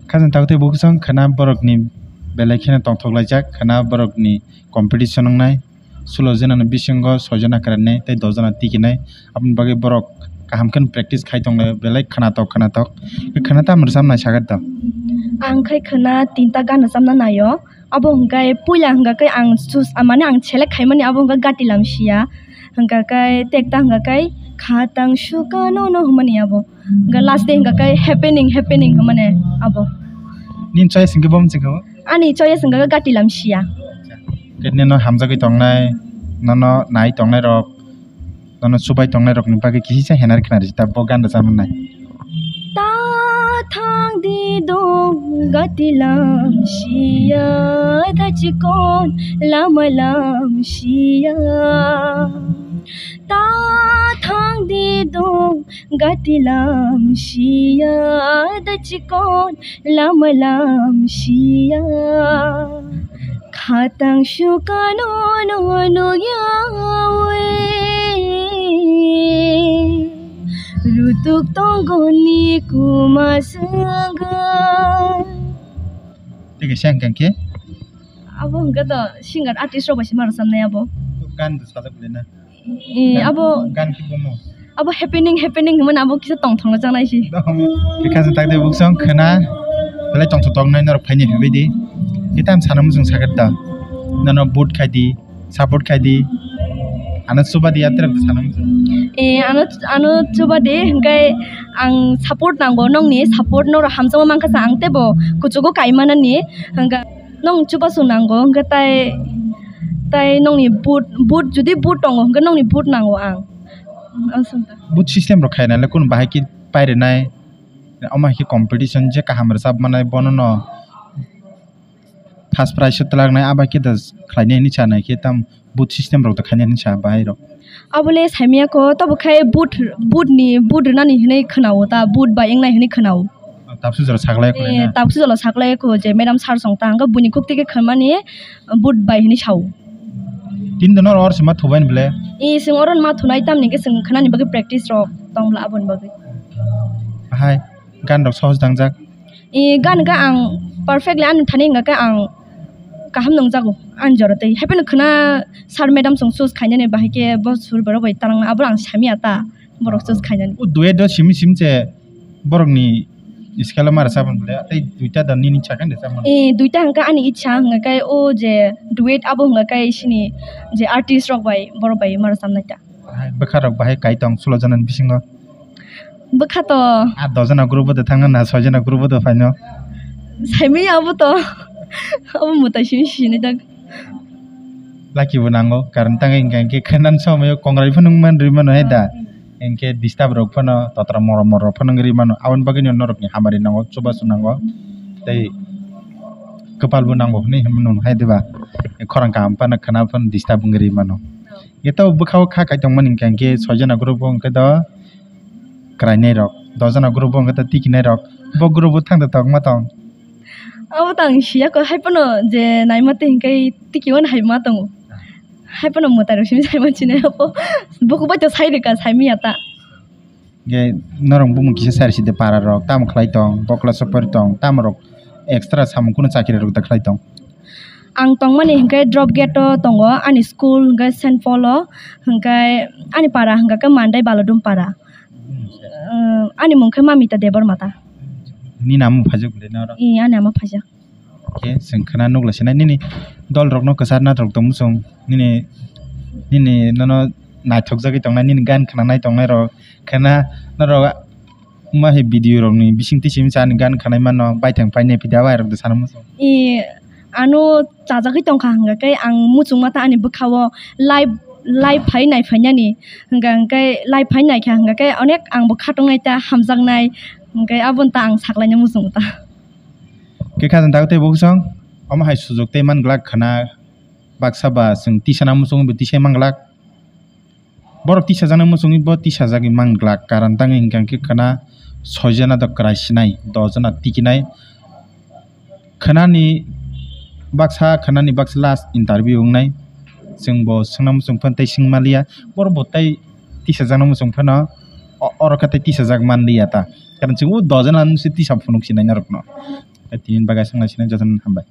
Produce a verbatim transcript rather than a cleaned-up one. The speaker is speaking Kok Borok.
Khajang tabuk tei bukusong khwna borokni belai kheno tongthok laijak, khwna borokni competition wngnai, sulo jona ni bisingo soi jona kwrwinai tei dos jona tikinai, aboni bagwi borok kaham kheno practice khai tonglai, belai khwnatok khwnatok. Khwna tamo rwchapnai sakhe to? Ang khai khwna tinta gan rwchapna naio, abo hwnkhe puila hwnkhe ang choose, mane ang select khaimani abo hwnkhe Gatilam Siya, hwnkhe tei ekta hwnkhe Khatang Sukano no hwnmani abo. Hwnkhe last day hwnkhe happening, happening hwnmani abo. Nini choice hwnkhe bo wngkha o? Ani choice hwnkhe Gatilam Siya. Khe nino hamjagwi tongnai, nono nai tongnai rok, nono chubai tongnai rokni bagwi kisa henari khna rwdi ta bo gan rwchapnai. Ta thang di dong Gatilam Siya, da chikon lama lam siya. Ta thang di dong Gatilam Siya, da chikon lama lam siya. Khatang Sukano no nukyawi rutuk tongo ni kuma swngo. Tei kaisa hwnkha khe? Abo hwnkhe to singer artist rok bai se ma rwchapnai abo. Gan sajak le na? Eh, abo gan khe bomo. Abo happening, happening hwnmani abo kisa tongthok no changnai si. Khe khajang tak de buksong khwna belai tongthok tongnai norok phaini phaibai di. Khe tam sana muchung sakhe ta. Nono vote khai di, support khai di. Ano chuba di yatra sana muchung. Eh, ano, ano chuba di hwnkhe ang support nango, nongni support norok hamjakma mankha sa ang teibo kuchugo kaimanani hwnkhe. Nong chubachu nango, hwnkhe tai, tai nongni vote, vote jodi vote tongo, hwnkhe nongni vote nango ang. Ang swngkha. Vote system rok khaina le kunu bahai khe pairinai, omo hai khe competition je kaham rwchap manai bono no first prize o twlaknai, abo hai khe da khlainai hinwi sanai khe tam. Boot system rok da khainani sa bahai rok. Abole saimiyako tobo khai boot, boot ni, boot rwnani hinwi khwnao ta, boot bai wngnai hinwi khwnao. Tabsu jora saklai khwlai na? Tabsu jora saklai kho je madam sir song ta hwnkhe buini khuk tike khwnmani boot bai hinwi sao. Tin dono or sima thubai ni bole? I sing oro ma thunai tamni ke sing khwnani bagwi practice rok tong bla aboni bagwi. Bahai gan rok sohoj dangjak. I gan ga ang perfectly ani thani hwnga khe ang kaham nungjago ani jora tei. Hapheno khwna sir madam song choose khainani bahai khe bo sur borok bai talangna abo ang samiya ta borok choose khainani. O duet o simi simi se borokni scale o mara sabon bole tei duita da nini chakhan de sabon. I duita hwnkha ani ichha hwnga khe o je duet abo hwnga khe sini je artist rok bai borok bai mara samnai ta. Bahai bwkha rok bahai kai tong sulo jana ni bisingo. Bwkha to. Ah, dos jona group o de thangna na soi jona group o de phaino. Saimanya abo to. Abo mwtai simi sini dak. Lucky bo nango, karon tangwi hwnkha hwnkhe khwnan somoi o kongrai phano wngman rwi mano hai da. Hwnkhe disturb rok phano totra moro moro rok phano wngwi rwi mano. Aboni bagwi no norok ni hamari nango, chubachu nango. Tei kwpal bo nango hinwi hwnwi mano hai diba. Khorang kaham phano khwna phano disturb wngwi rwi mano. Eto bwkha o kha kai tongmani hwnkha hwnkhe soi jona group o hwnkhe do kwrainai rok, dos jona group o hwnkhe do tikinai rok, bo group o thang da tong ma tong. Abo tang siya ko hai pono je naima tei hwnkhe tiki o hai ma tongo. Hai pono mwtai rok simi sai ma sinai abo. Buku bai to sai rwkha sai miya ta. Hwnkhe norok bumung kisa sari side para rok tamo khlai tong, bokla sopor tong, tamo rok extra samung kunu chakiri rok da khlai tong. Ang tongmani hwnkhe drop gate o tongo, ani school hwnkhe Saint Paul o, hwnkhe ani para hwnkha khe Mandai Balodum para. Ani mung khe Mamita Debbarma ta. Nini amo phaijak bwlai na oro? Ee, ani amo phaijak. Khe chwng khwna nukla sinai nini dol rokno kwchar natok tongmung chwng nini, nini nono naithok jagwi tongnai nini gan khwnanai tongnai rok khwna norok wngma hai video rokni bisingtwi simi chani gan khwnai mano baithang painai pida wai rok da sana muchung. I ano chajagwi tongkha hwnkha khe ang muchungma ta ani bwkhao live live phai nai phainani hwnkha hwnkhe live phai naikha hwnkha khe onek angbo khatungnaita hamjaknai hwnkhe aboni ta ang saklaina muchungo ta. Khe khajang tabuk tei bukhusong omo hai sujok tei man glak khwna baksa ba chwng tisana muchungwi bo tisai man glak. Borok tisajaknai muchungwi bo tisajagwi man glak karon tangwi hwnkha khe khwna soi jona do kwrai sinai dos jona tikinai. Khwnani baksa khwnani baksa last interview wngnai chwng bo swngna muchung phano tei swngmaliya borok bo tei tisajaknai muchung phano oro khe tei tisajak manliya ta karon chwng o dos jona se tisa phunuk sinai norokno. Tini bagwi aswk nai sinai jotono hambai.